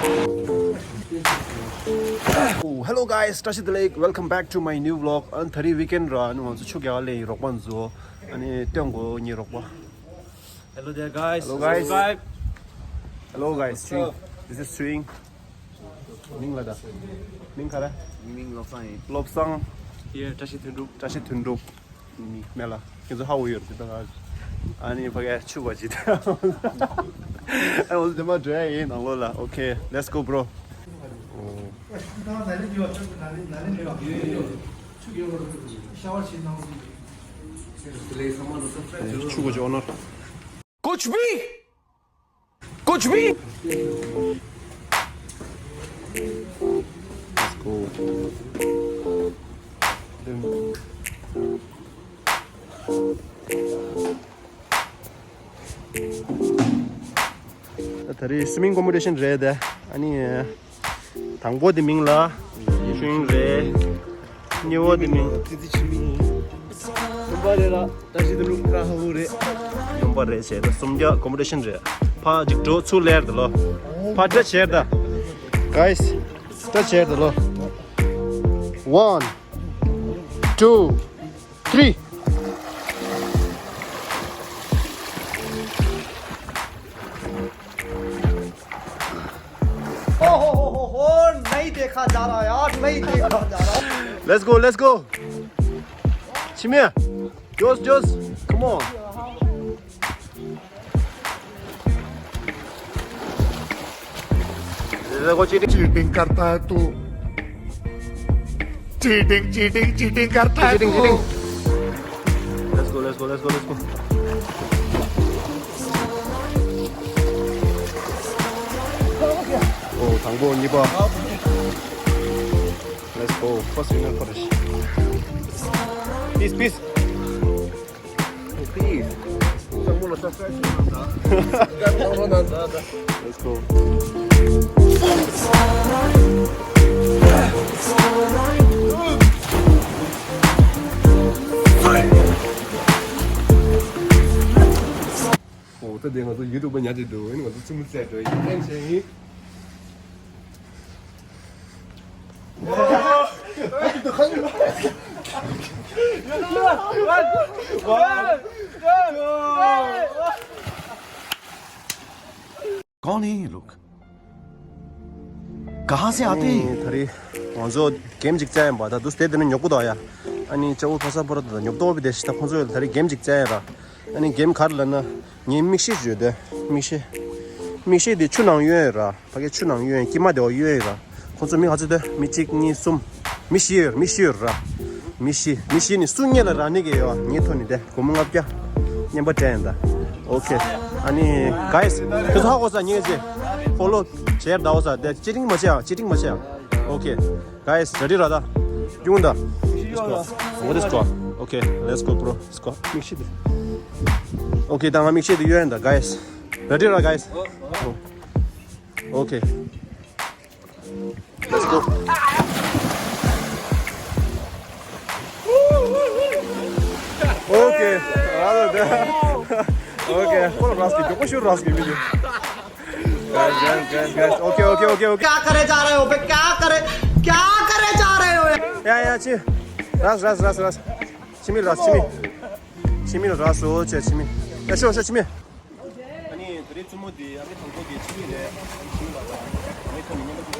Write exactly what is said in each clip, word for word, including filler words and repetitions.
Oh, hello guys, བཀྲ་ཤིས་བདེ་ལེགས། Welcome back to my new vlog. ཨ་ནི་ད་རེས་weekend ར། ཨ་ནི་ང་ཚོ་ཆུ་རྒྱག་ལེན་ཡིན། རོགས་པ་ཚོ། ཨ་ནི་སྟོན་གོ་ངའི་རོགས་པ། Hello there, guys. Hello, guys. Subscribe. Hello, guys. What's up? This is Swing. མིང་ལ་ད། མིང་ག་རེ། མིང་བློ་བཟང་ཡིན། བློ་བཟང་། ཡེ། བཀྲ་ཤིས་དོན་གྲུབ། བཀྲ་ཤིས་དོན་གྲུབ། མི་མེད་ལ། ཁྱེད་ཚོ་ཧ་གོ་ཡོད་རེད་ད། ཨ་ནི་ཕ་གིར་ཆུ་བ་ཅིག་ཨ་འོ་དེ་མ་འགྲོ་ཡ་ཡིན་ནང་ལོགས་ལ། Okay, let's go, bro. ཆུ་གོ་ཅོ་ཨོ་ནར། कुछ भी कुछ भी। Let's go. ད་རེས་swimming competition རེད་དེ། ཨ་ནི། དང་པོ་དེ་མིང་ལ་ཡེ་ཤུན་རེད། གཉིས་པ་དེ་མིང་ཙི་ཙི་ཆི་མི་ཡིན། གསུམ་པ་རེད་ལ་བཀྲ་ཤིས་དོན་གྲུབ་ཀ་ཧ་ཧུ་རེད། གསུམ་པ་རེད་བྱས་ད་གསུམ་བརྒྱ་competition རེད། ཕ་ཅིག་འགྲོ་ཚུར་ལེར་དེ་ལོ། ཕ་སྐྲ་བྱས་ད། Guys, སྐྲ་བྱས་དེ་ལོ། One, two, three. ओहो हो हो हो, नहीं देखा जा रहा यार, नहीं देखा जा रहा। Let's go, let's go. Chimia, Joss, Joss, come on. देखो चीटिंग। चीटिंग करता है तू। चीटिंग, चीटिंग, चीटिंग करता है चीटिंग, तू। Cheating. Let's go, let's go, let's go, let's go. Oh, དང་པོ་གཉིས་པ། Let's go. First winner for us. Peace, peace. Peace. Let's go. ཨོ་ད་དེ་ང་ཚོ་ཡུ་ཊུབ་པ་ཉག་གཅིག་འདུག་ཨ་ནི་ང་ཚོ་ཙི་མུ་ཙེ་འགྲོ་ཡིན། ཨེམ་བྱས་ཡིན། कौन है ये लोग? कहाँ से आते हैं? ད་རེས་ང་ཚོ་གེམ་ཅིག་རྩེ་ཡིན་པ། ད་དུས་དེ་དེ་ནི་ཉོབ་གུ་དོ་ཡ། ཨ་ནི་ཅ་བོ་ཕ་ས་པོ་ར་ད་ཉོབ་ཏོ་བི་དེ་ཤི། ད་ཁོང་ཚོ་ད་རེས་གེམ་ཅིག་རྩེ་ཡིན་ར། ཨ་ནི་གེམ་ག་རེ་ལབ་ན། ངའི་མིག་ཤེལ་བརྗོད་དེ། མིག་ཤེལ། མིག་ཤེལ་དེ་ཆུ་ནང་གཡོན་ཡོད་ར། ཕ་གི་ཆུ་ནང་གཡོན་ཡོད། དཀྱིལ་མ་དེ་བ་གཡོན་ཡོད་ར། ཁོང་ཚོ་མི་ག་ཚོད་དེ། མི་གཅིག་གཉིས་གསུམ། མི་བཞི་ཡོད་ར། མི་བཞི་ཡོད་ར། མི་བཞི། མི་བཞི་ནི་སུ་སྔོན་ལ་རག་ནི་གི་ཡོད། ངའི་ཐོག་ནི་དེ་སྒོར་མོ་ལྔ་བརྒྱ། རྔན་པ་སྤྲད་ཡིན་ད། ཨོ་ཁེ། ཨ་ནི་guys། ཁྱོད་ཚོ་ཧ་གོ་ས་ཉེ་ཅེ། ཕོ་ལོ་བྱེད་ད་འོ་ས་དེ་ཅི་རིང་མ་བྱེད་ཨ། ཅི་རིང་མ་བྱེད་ཨ། ཨོ་ཁེ། Guys, ready ར་ད། རྒྱུགས་ད། Let's go. What is go? Okay, let's go, bro. Let's go. མིག་ཤེལ་དེ། Okay, ད་ང་མིག་ཤེལ་དེ་གཡོན་ད། Guys, ready ར་guys? Okay. Let's go. Okay. Okay. ཁོ་ར་ར་སྐྱིད། ཁོ་ཤུར་ར་སྐྱིད་མི་འདུག Guys, guys, guys, guys. Okay, okay, okay, okay. क्या करे जा रहे हो बे? क्या करे, क्या करे जा रहे हो यार? ཡ་ཡ་ཅི། ར་ར་ར་ར། ཆི་མི་ར་ཆི་མི། ཆི་མི་ར་སོ་ཅེ་ཆི་མི། ཡ་ཤོ་ཤོ་ཆི་མི། ཨ་ནི་དེ་རིང་བཙུན་མོ་འདི་ཨ་ནི་དང་པོ་གི་ཆི་མི་རེད། ཨ་ནི་ཆི་མི་ལ་ད་ཨ་ནི་ཁོ་ནི་མཉམ་པོ་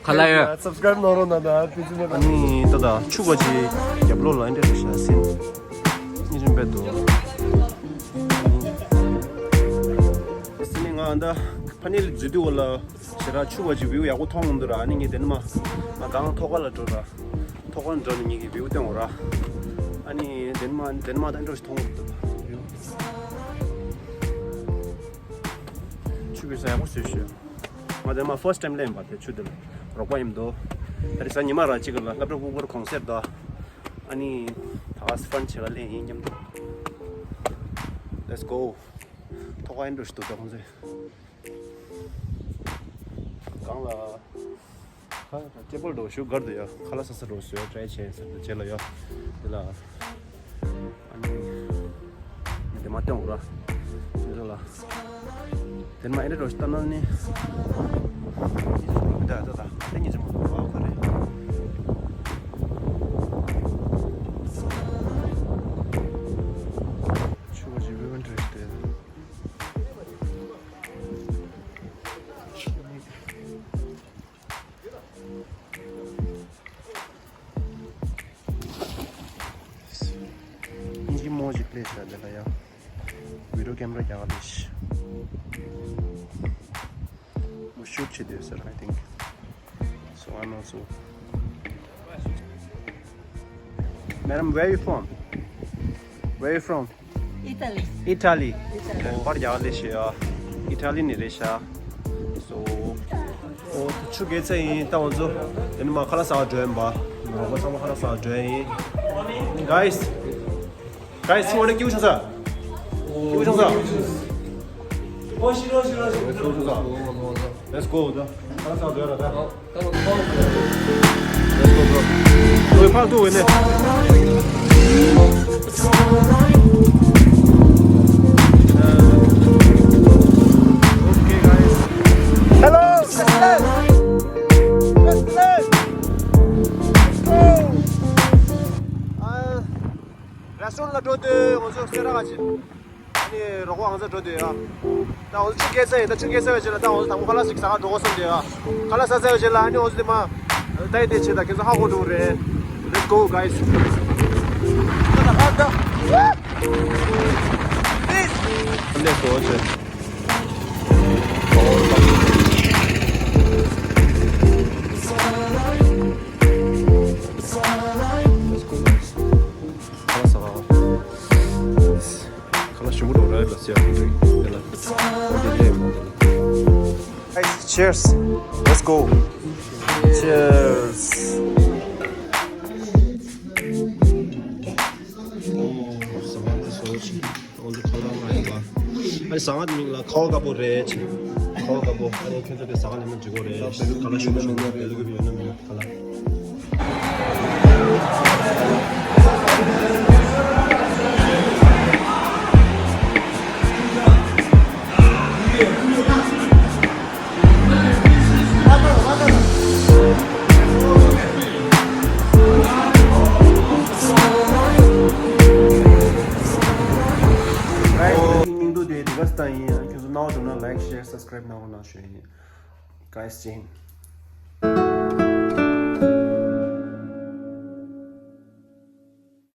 ཁ་ལ་ཡོད། Subscribe གནང་རོགས་གནང་ད། ཨ་ནི་ད་ད་ཆུ་བ་ཅི་རྒྱབ་ལོགས་ལ་འདྲ་རེད་ཤག་སིན། ཉི་རིམ་པའི་དུ། སིན་ནི་ང་ད་ཕ་ནི་ལ་འཛུལ་དུས་འོ་ལ་ཞེ་དྲག་ཆུ་བ་ཅི་བིའུ་ཡག་པོ་མཐོང་མི་འདུག་ར། ཨ་ནི་ངས་དེ་ནི་མ་ང་གང་ཐོག་ཁ་ལ་འགྲོ་ར། ཐོག་ཁ་འགྲོ་ནི་ངས་ཀྱི་བིའུ་སྟོན་འོ་ར། ཨ་ནི་དེ་ནི་མ་དེ་ནི་མ་ད་འགྲོ་ཞིག་མཐོང་མི་འདུག་ཆུ་བིའུ་ས་ཡག་པོ་བཟོས་ཤག་ང་དེ་མ་first time ལེན་པ་དེ་ཆུ་དེ་ལ་རོགས་པ་ཡིན་འདུག་ད་རེས་གཟའ་ཉི་མ་ར་གཅིག་ལ་སློབ་གྲྭ་ཕྲུ་གུ་གུར་གོང་སེར་དང་། ཨ་ནི་ད་ག་སི་ཕན་བྱེད་ག་ལེན་ཡིན་མཉམ་དུ། Let's go. ཐོག་ཁ་ཡིན་འགྲོ་ཞིག་འདུག་ད་ཁོང་ཚོས་གང་ལ། ཁ་ལ་ཊེ་བལ་འགྲོ་ཞུ་གར་དུ་ཡ། ཁ་ལ་ས་ས་འགྲོ་ཞུ་ཡ། ཊ་རའི་བྱས་ས་དུ་བྱས་ལ་ཡ། དེ་ལ་ཨ་ནི་དེ་མ་སྟོན་འོ་ར། ཡོད་ལ། དེར་མ་ཨེ་རེ་རོ་ཤི་ཏ་ནལ་ནི། ད་ད་ད་ད་ཉི་ཅི་མོ་ཨོ་ཁ་རེ། ཆུ་བ་ཇི་བེ་བན་ཏྲེ་ཏེ། ཉི་ཅི་མོ་ཇི་པླེ་ཤ་དེ་ལ་ཡ། བི་ཌིའོ་ཀེམ་ར་རྒྱག་ག་ལས། ཤུཊ་བྱེད་དུས་ཟེར། I think so. I'm also. Madam, where you from? Where you from? Italy. Italy. Italy. ཨོ་པར་རྒྱག་ག་ལས་ཤི་ཡ། ཨི་ཊ་ལི་ནས་རེད་ཤག་སོ། ཨོ་ཆུ་རྐྱལ་ཚར་ཡིན། ད་ང་ཚོ་དེ་ནས་མར་ཁ་ལག་ཟ་ག་འགྲོ་ཡིན་པ། རོགས་པ་ཚང་མ་ཁ་ལག་ཟ་ག་འགྲོ་ཡིན། Guys, guys, you wanna ཀེའུ་ཆང་ས། ཀེའུ་ཆང་ས། Let's go. ད་ཁ་ལག་ཟ་ག་འགྲོ་ཡ་ར་ད། Let's go, bro. ཨོའི་ཕར་འདུག་ཝེ་ནས། Okay, guys. Hello, President. President. Let's go. ཨ། རེ་སི་ཊོ་རན་ལ་འགྲོ་དུས་ང་ཚོ་སེ་ར་ག་ཅིག་ཨ་ནི་རོགས་པ་ང་ཚོ་འགྲོ་དུས་ཡ། ད་ང་ཚོ་ཆུ་རྐྱལ་ཚར་ཡིན། ད་ཆུ་རྐྱལ་ཚར་བའི་རྗེས་ལ་ད་ང་ཚོ་དང་པོ་ཁ་ལག་ཞིག་ཟ་ག་འགྲོ་དགོས་བསམ་དུས་ཡ། ཁ་ལག་ཟ་ཚར་བའི་རྗེས་ལ་ཨ་ནི་ང་ཚོ་དེ་མ་ད་ཡི་དེ་བྱེད། ད་ཁྱེད་ཚོ་ཧ་གོ་འགྲོ་གི་རེད། Let's go, guys. Let's go. ཁ་ལག་ཟ་ག་ཁ་ལག་ཞིམ་པོ་འདུག་ར། ལ་སི་ཡ་ཁོ་ཚོ་དེ་ལ་འདི་ལས་མི་འདུག Guys, cheers. Let's go. Cheers. ཨོ་ཟ་མ་དེ་སོ་ཆི། ཨོ་འདི་ཁ་ལག་མ་ཡིན་པ། ཨ་ནི་ཟ་མ་དེ་མིང་ལ་ཁ་བ་དཀར་པོ་རེད་ཆི། ཁ་བ་དཀར་པོ། ཨ་ནི་ཁྱོད་ཚོ་དེ་ཟ་མ་ནི་མ་འགྲིག་གོ་རེད། ཁ་ལག་ཞུ་མ་ཞུ་མ་དེ་ལུགས་ཡོད་ན་མི་ཡོད་ཁ་ལག་སྙིང་སྡུག་དེ་དེ་ག་ས་ཡིན། ཁྱོད་ཚོ་རྣ་བ་འགྲོ་ན་like, share, subscribe གནང་རོགས་གནང་ཞུ་ཡིན། Guys, ཅིང་།